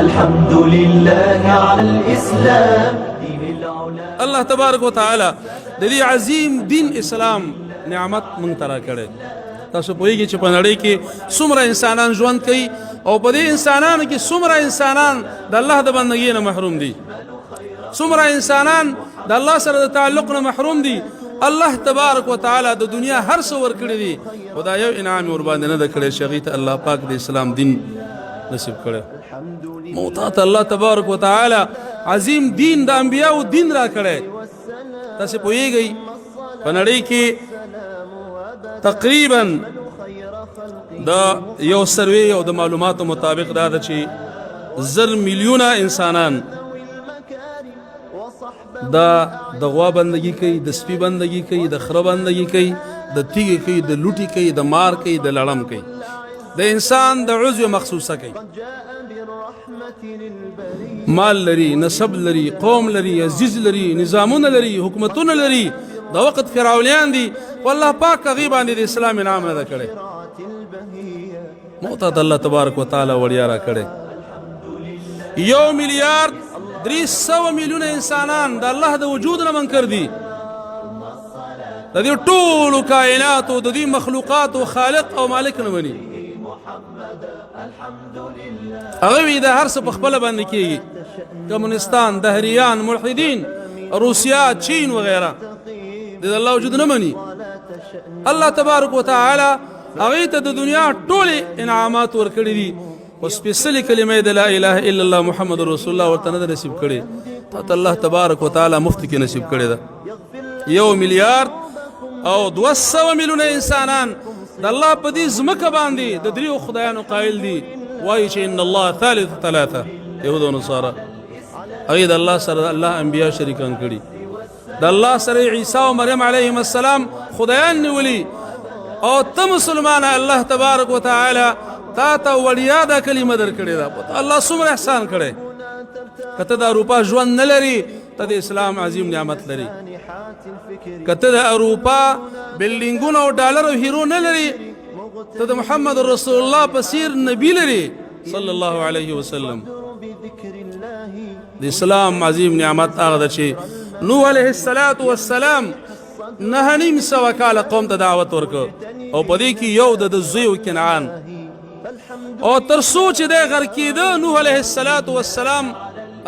الحمد لله على الإسلام دين العلا. الله تبارک وتعالى د دې عظیم دین اسلام نعمت مونږ ته راکړی. تاسو پوهیږئ چې په نړۍ کې څومره انسانان ژوند کوي او په دې انسانانو کې څومره انسانان د الله د بندګۍ نه محروم دي، څومره انسانان د الله سره د تعلق نه محروم دي. الله تبارک وتعالى د دنیا هر څه ورکړي دي، خو دا یو انعام ور باندې نه ده کړی چې هغوی ته الله پاک د اسلام دین نصیب کړی. مو ته الله تبارک وتعالى عظیم دین د انبیاو دین را کړی. تاسو پوهیږئ په نړۍ کې تقریبا د یو سروې او د معلوماتو مطابق دا ده چې 1000 میلیونه انسانان دا د غوا بندگی کوي، د سپي بندگی کوي، د خره بندگی کوي، د تیږې کوي، د لوټي کوي، د مار کوي، د لړم کوي، د انسان د عضو مخصوصه کوي. مال لري، نسب لري، قوم لري، عزیز لري، نظامونه لري، حکومتونه لري، د وخت فرعونیان دي، خو الله پاک هغې باندې د اسلام انعام نه ده کړی. مو ته د الله تبارک وتعالی وړیا را کړی. 1 میلیارد 300 میلیونه انسانان د الله د وجود نه منکر دي. د دې ټولو کائناتو، د دې مخلوقاتو خالق او مالک نه مني. هغه وی د هر څه په خپل باندې کیږي. کمونستان، دهریان، ملحدین، روسیا، چین وغیرہ د الله وجود نه مني. الله تبارک وتعالى هغه ته د دنیا ټول انعامات ورکړي دي، او سپېڅلې کلمه د لا اله الا الله محمد رسول الله ورته نه نصیب کړي. ته الله تبارک وتعالى مفت کې نصیب کړي ده. 1 میلیارد او 200 میلیونه انسانان د الله په دې ځمکه باندې د دریو خدایانو قائل دي، وایي چې ان الله ثالث ثلاثه. يهود او نصارا هغه د الله سره الله انبیا شریکان کړي، د الله سره عیسی او مریم علیهم السلام خدایان نیولي. او ته مسلمان، الله تبارک وتعالى تا ته وړیا دا کلمه درکړې ده. الله څومره احسان کړی. کته د اروپا ژوند نه لري، ته د اسلام عظیم نعمت لري. کته د اروپا بلډینګونو او ډالر او هیرو نه لري، ته د محمد رسول الله په څیر نبی لري صلی الله علیه وسلم. د اسلام عظیم نعمت هغه ده چې نوح علیه السلام 950 کاله قوم ته دعوت ورکړ، او په دې کې یو د زوی کنعان، او تر څو چې د غرق کېده نوح علیه السلام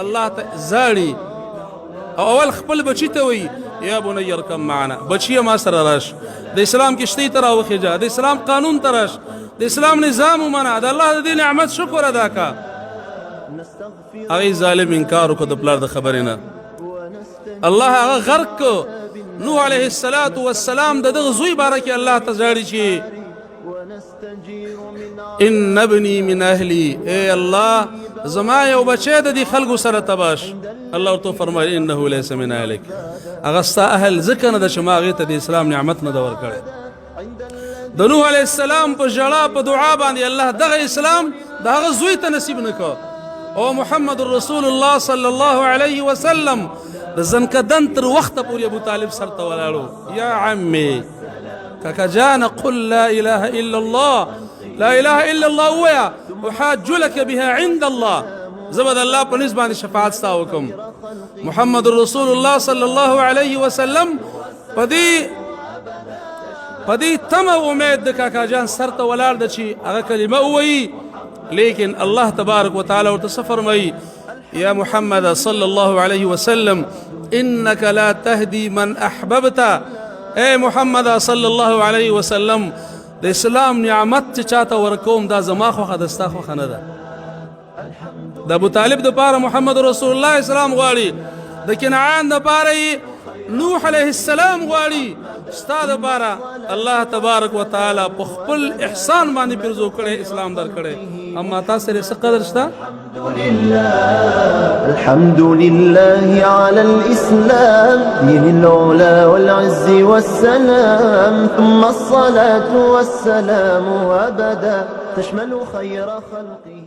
الله ته زاړي او اول خپل بچی ته وی: یا بني ارکب معنا، بچی ما سره راش، د اسلام کشتی ته راوخیجه، د اسلام قانون ته راش، د اسلام نظام ومنه، د الله د دې نعمت شکر ادا کا. هغه ظالم انکار وکړ د پلار د خبرې نه، الله هغه غرق کو. نوح علیه السلام د دغه زوی باره کې الله ته ژاړي چې ان ابني من اهلي، اے الله، زما یو بچی د دې خلکو سره تباش. الله ورته فرمایي: انه ليس من اهلك، هغه ستا اهل ځکه نه د چې ما هغې ته د اسلام نعمت نه ده ورکړی. د نوح علیه السلام په ژړا، په دعا باندې الله دغه اسلام د هغه زوی ته نصیب نه کړ. او محمد رسول الله صلی الله علیه وسلم د زنکدن تر وخته پورې ابو طالب سر ته ولاړو: یا عمي، کاکا جان، قل لا اله الا الله، لا اله الا الله ويا، احاج لك بها عند الله، زبد الله په نسبت باندې شفاعت ستا وکم. محمد رسول الله صلی الله علیه وسلم پدې تم امید د کاکا جان سر ته ولاړ د چې هغه کلمه وایي، لیکن الله تبارک وتعالى ورته څه فرمایي؟ یا محمد صلی الله علیه وسلم، انك لا تهدي من احببت. اے محمد صلی الله علیه وسلم، د اسلام نعمت چې چاته ورکوم دا زما خوښه ده، ستا خوښه نه ده. د ابو طالب د پاره محمد رسول الله اسلام غواړي، د کنعان د پاره نوح علیه السلام غواړي، ستا د پاره الله تبارک وتعالى په خپل احسان باندې پیرزو کړي، اسلام در کړي، اما تاسو سره څه قدر شته؟ الحمد لله على الإسلام دين العلا والعز والسلام، ثم الصلاة والسلام أبدا تشمل خير خلقه.